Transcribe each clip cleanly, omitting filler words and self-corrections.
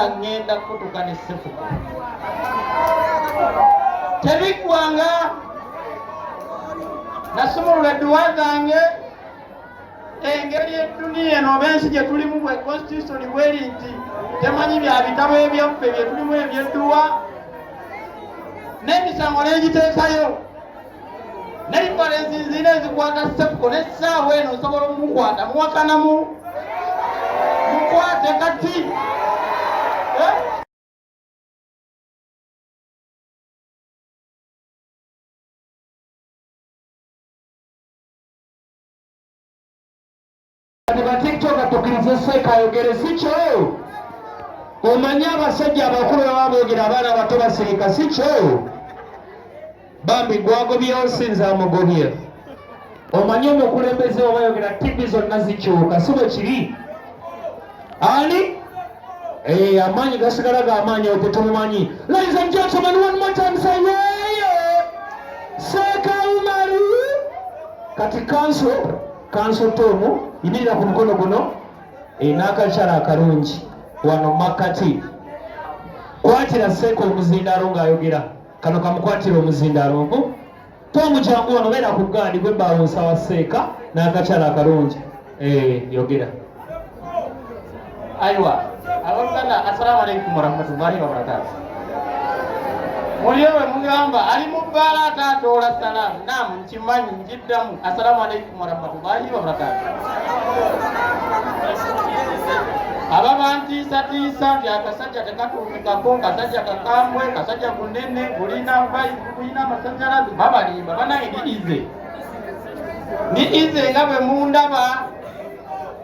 Ŋŋenda kutuka ne Sefuko. Tebiggwanga. Nasumulula edduwa zange. Engeri edduniya eno oba ensi gye tulimu bwe constitution bweri nti temanyi bya bitabo ebyaffe bye tulimu ebyedduwa, n'emisango n'egiteekayo ne referensi zirina ezikwata Sefuko, n'essaawa eno nsobola omukwata. Muwakanamu? Mukwate kati, eh? Kati ba TikTok, tukkirize Seeka ayogere, si kyo? Omanyi abasajja abakulu baba boogera, abaana abato basirika, si kyo? Bambi gwagobyewo, sinza amugobye. Omanyi omukulembeze oba yogera, TV zonna zikyuka, si bwe kiri? Ani? Eh, amaanyi gasigala g'amaanyi, awo tetumumanyi. Ladies and gentlemen, one more time, say yeah. Seeka Umaru. Kati kanso Tomu, yimirira ku mukono guno. Eh, n'akakyala akalungi wano makkati. Kwatira Seeka omuzindaalo ng'ayogera. Kano kamukwatira omuzindaalo ngu. Tomu, jangu wano, beera ku gaadi gwe bouncer wa Seeka n'akakyala akalungi. Eh, yogera. Aiwa, abooluganda, assalamu alaikum warahmatullahi wabarakatu. Mulyowe mugamba ali mu bbaala ate atoola salaamu. Naamu, nkimanyi, njiddamu. Assalamu alaikum warahmatullahi wabarakatu. Aba bantiisatiisa nti akasajja tekatuukikako, kasajja kakambwe, kasajja kunene, kulina vibe, kulina amasanyalaze, babalimba. Banaye, ndi easy, ndi easy nga bwe mundaba.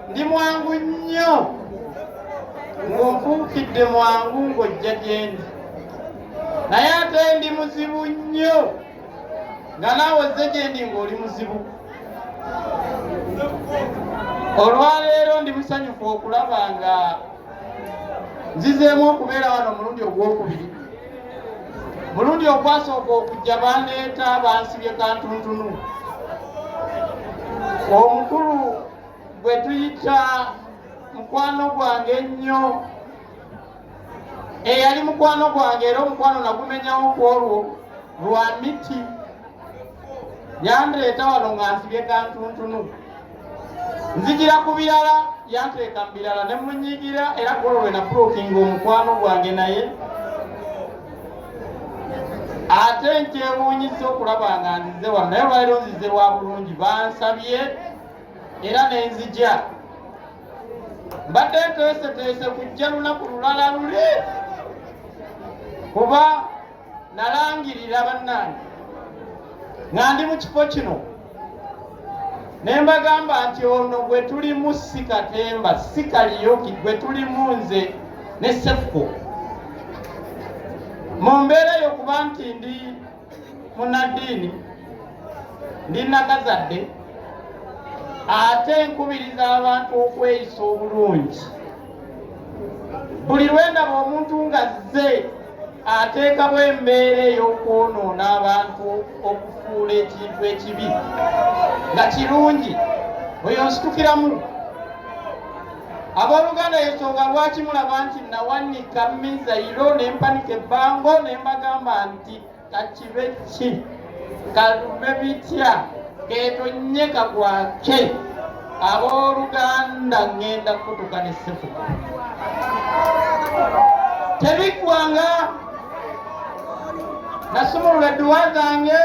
Ndi mwangu nnyo ng'onfuukidde mwangu ng'ojja gye ndi, naye ate ndi muzibu nnyo nga naawe ozze gye ndi ng'oli muzibu. Olwaleero ndi musanyufu okulaba nga nzizeemu okubeera wano omulundi ogwokubiri. Mulundi ogwasooka okujja bandeeta bansibye kantuntunu. Omukulu gwe tuyita mukwano gwange ennyo, eyali mukwano gwange era omukwano nagumenyawo ku olwo lwa miti, yandeeta wano nga nsibye kantuntunu. Nzigira ku birala, yanteeka mu birala ne munyigira, era ku olwo lwe napulokinga omukwano gwange. Naye ate nkyewuunyisa okulaba nga nzize wano, naye olwaleero nzize lwa bulungi, bansabye era nenzija. Mbadde nteeseteese kujja lunaku lulala luli, kuba nalangirira bannange nga ndi mu kifo kino ne mbagamba nti ono gwe tulimu si katemba, si kaliyoki. Gwe tulimu nze ne Sefuko mu mbeera y'okuba nti ndi munnaddiini, ndi nakazadde, ate nkubiriza abantu okweyisa obulungi. Buli lwendaba omuntu nga zze ateekawo embeera ey'okwonoona abantu, okufuula ekintu ekibi nga kirungi, oyo nsitukiramu. Abooluganda, ensonga lwaki mulaba nti nawanika mizayiro ne mpanika ebbango ne mbagamba nti kakibe ki, kalume bitya, keetonye kagwake, abooluganda, ŋŋenda kutuka ne Sefuko. Tebiggwanga. Nasumulula edduwa zange.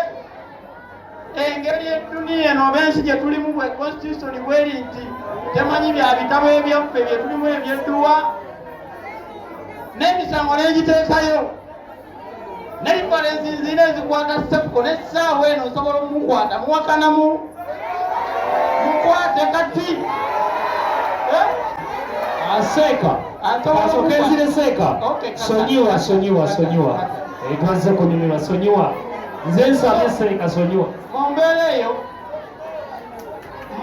Engeri edduniya eno oba ensi gye tulimu bwe constitution bweri nti temanyi bya bitabo ebyaffe bye tulimu ebyedduwa, n'emisango n'egiteekayo ne referensi zirina ezikwata Sefuko, n'essaawa eno nsobola omukwata. Muwakanamu? Mukwate kati, eh? Seeka, asooke nzire. Seeka, sonyiwa, sonyiwa, sonyiwa. Eh, twazze kunyumirwa, sonyiwa. Nze nsabye, Seeka, sonyiwa. Mu mbeera eyo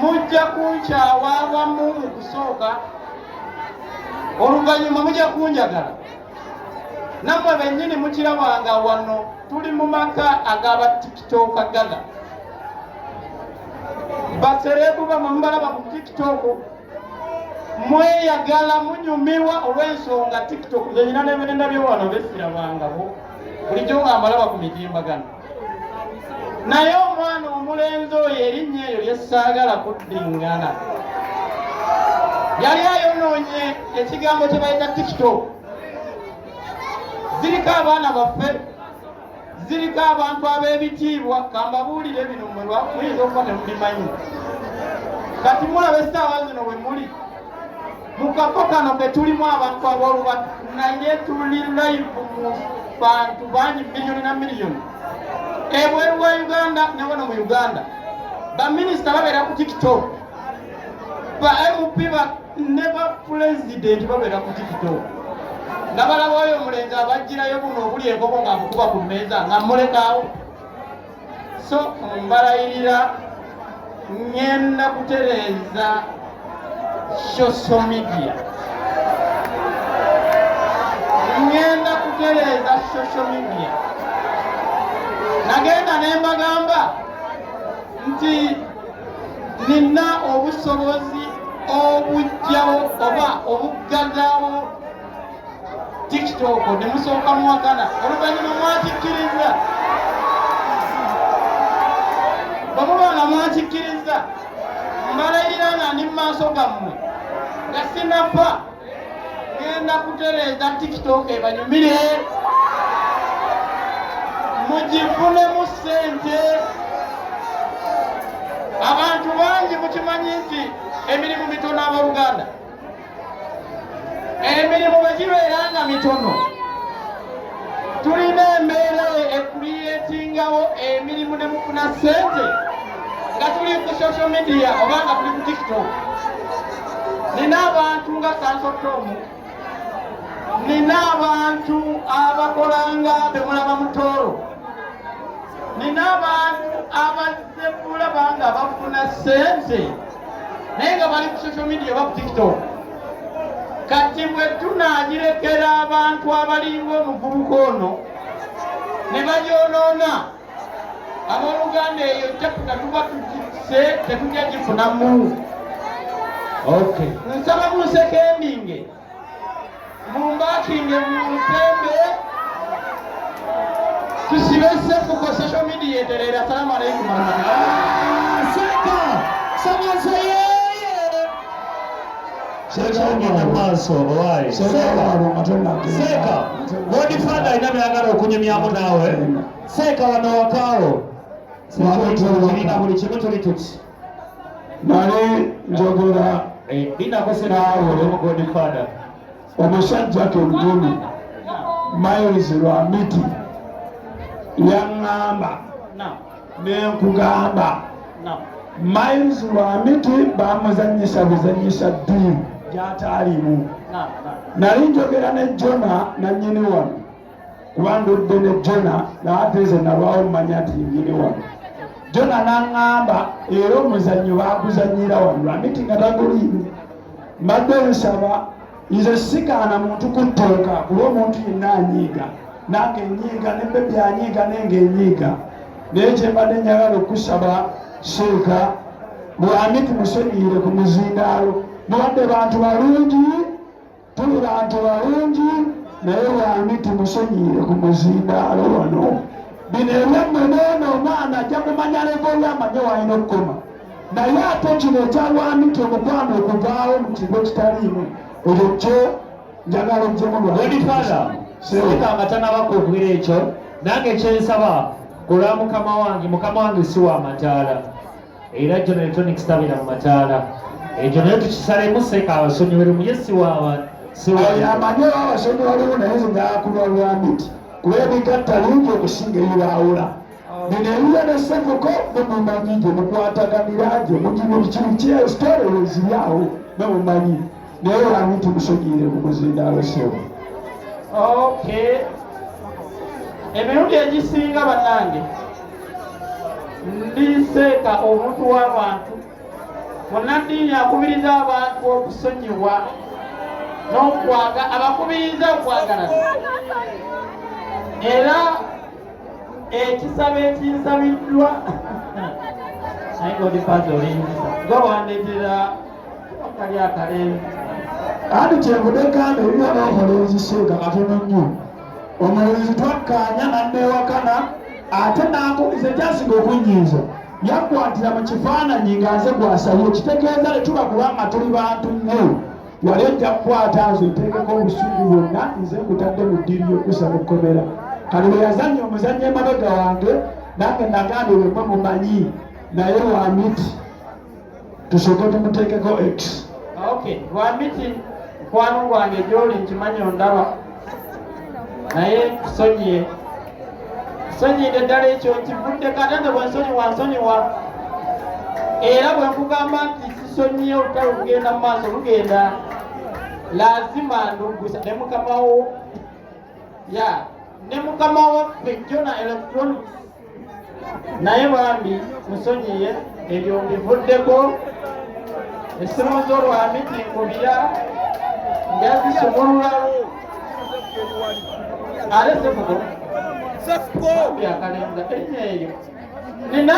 mujja kunkyawa abamu mu kusooka, oluvannyuma mujja kunjagala. Nammwe bennyini mukirabanga wano tuli mu maka ag'aba TikTok gather. Ba celeb bamwe mubalaba ku TikTok. Mweyagala, munyumirwa olw'ensonga TikTok. Nze nyina nebendabye wano besirabangabo, bulijjo nga mbalaba ku mitimbagano. Naye omwana omulenzi oyo, erinnya eryo lyesaagala kuddingana, yali ayonoonye ekigambo kye bayita TikTok. Ziriko abaana baffe, ziriko abantu ab'ebitiibwa. Kambabuulire bino, mmwe muyinza okuba temubimanyi. Kati mulaba essaawa zino bwe muli mu kafo kano ke tulimu abantu ab'olubatu, naye tuli live mu bantu bangi, miliyoni na miliyoni ebweru wa Uganda ne wano mu Uganda. Baminisita babeera ku TikTok, ba MP ne ba pulezidenti babeera ku TikTok, nga balaba oyo omulenzi abagirayo buno obuli enkoko ng'amukuba ku mmeeza nga mmulekaawo. So mbalayirira, ŋŋenda kutereeza social media, ŋŋenda kutereeza social media. Nagenda ne mbagamba nti nina obusobozi obujjawo oba obuggazaawo TikTok, ne musooka muwakana, oluvannyuma mwakikkiriza. Bwe muba nga mwakikkiriza, mbalayirira nga ndi mu maaso gammwe nga sinafa, ngenda kutereeza TikTok ebanyumire, mugifunemu ssente. Abantu bangi mukimanyi nti emirimu mitono. Abooluganda, emirimu bwe gibeera nga mitono, tulina embeera ecreatingawo emirimu ne mufuna ssente nga tuli ku social media oba nga tuli ku TikTok. Nina abantu nga Sansotomu, nina abantu abakolanga bemulaba mutooro, nina abantu abazze kulaba nga bafuna ssente naye nga bali ku social media oba ku TikTok. Kati bwe tunagirekera abantu abalinga omuvubuka ono ne bagyonoona, abooluganda, eyo chapter tuba tugise, tetujja gifunamu. Nsaba munsecondinge, mumbackinge, munsembe, tusibe sefuko, social media etereera. Assalamu alaikum warahmatullahi. Seka samaso yeye sekyogenda maaso owaaye. Seka, Seka, Godfather alina byagala okunyumyamu naawe. Seeka, wano wakaawo kirina buli kimu, tuli tuti. Nali njogera Linako senaawe Godfather. Omusajja kennyini Miles Lwamiti yaŋŋamba nenkugamba Miles Lwamiti bamuzanyisa buzanyisa ddiiru gyataalimu. Nali njogera ne Jona nannyini wano, kuba ndudde ne Jona, naate nze nalwawo mmanya nti nnyini wano Jona, naŋŋamba era omuzannyo baguzanyira wano Lwamiti nga taguliimu. Mbadde nsaba, nze sikaana muntu kutooka, kuba omuntu yenna anyiiga, nange nyiiga, ne baby anyiiga, nenge enyiiga. Naye kyembadde njagala okusaba, Seeka Lwamiti, musonyiire ku muzindaalo. Mubadde bantu balungi, tuli bantu balungi, naye Lwamiti musonyiire ku muzindaalo wano. Bino ebyammwe noono omwana ajja kumanya level, amanye walina okukoma. Naye ate kino ekya Lwamiti, omukwano okuvaawo mu kigo kitaliimu, ekyo kyo njagala ojjemu. Godfather, Seeka nga tanaba kwogera ekyo, nange kyensaba ku lwa mukama wange, mukama wange si wa mataala, era Jona Electronics tabeera mu mataala. Ekyo naye tukisalemu. Seeka abasonyiwere muye, si wa si wa Oyo amanyi oba abasonyi waliwo, naye nze njagala Lwamiti, kuba ebigatta bingi okusinga ebibaawula. Bino ebiyo ne Sefuko mumumanyi gye mukwataganira, gye mugimu biki, story weziri awo memumanyi. Naye Lwamiti musonyiire ku muzindaalo, sebo. Okay, emirundi egisinga bannange ndiseeka omuntu w'abantu. Munnaddiini akubiriza abantu okusonyiwa n'okwaga, abakubiriza okwagalana. Era ekisabo ekinsabiddwa, naye Godfather olinzisa, gwe wandeetera kali akalenzi. Anti kyenvudde gamba ebibyo n'omulenzi Seeka katono nnyo. Omulenzi twakkaanya nanneewakana ate nankubiza ekyasinga okunnyiiza yakwatira mu kifaananyi nga nze gwasabye kitegeeza tetuba kubanga tuli bantu nnyo wali ojja kukwata nze oteekeko obusungu bwonna nze nkutadde mu ddiiri y'okusa mu kkomera. Kati bwe yazannya omuzannyo emabega wange nange nagambye bwe mumanyi naye Lwamiti tusooke tumuteekeko x. Okay, Lwamiti mukwano gwange gy'oli nkimanyi ondaba naye kusonyiye nsonyiyidde ddala ekyo nkivuddeko ate nze bwe nsonyiwa nsonyiwa era bwe nkugamba nti sisonyiye olutalo lugenda mu maaso lugenda lazima nduggusa ne mukama wo ya ne mukama waffe Jona Electronics naye bambi musonyiye ebyo mbivuddeko essimu zo Lwamiti nkubira njazisumulula ate sefuko bambi akalenza erinnya eryo nina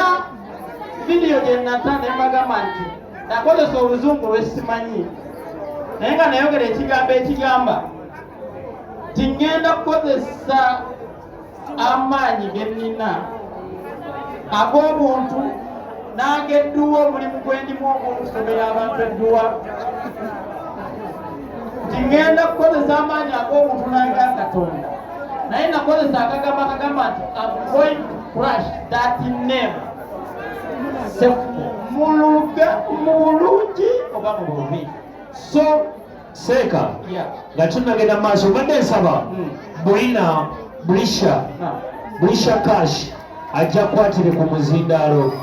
vidiyo gye nata ne mbagamba nti nakozesa oluzungu lwesimanyi naye nga nayogera ekigambo ekigamba nti ŋŋenda kukozesa amaanyi ge nnina ag'obuntu n'ag'edduwa omulimu gwe ndimu ogw'okusomera abantu edduwa nti ŋŋenda kukozesa amaanyi ag'obuntu n'aga Katonda naye nakozesa akagambo akagamba nti I'm going to crush that name Sefuko mu bulungi oba mu bubi. So Seeka nga tunagenda maaso mbadde nsaba Bulina Bulisha Bulisha Cash ajja kukwatire ku muzindaalo.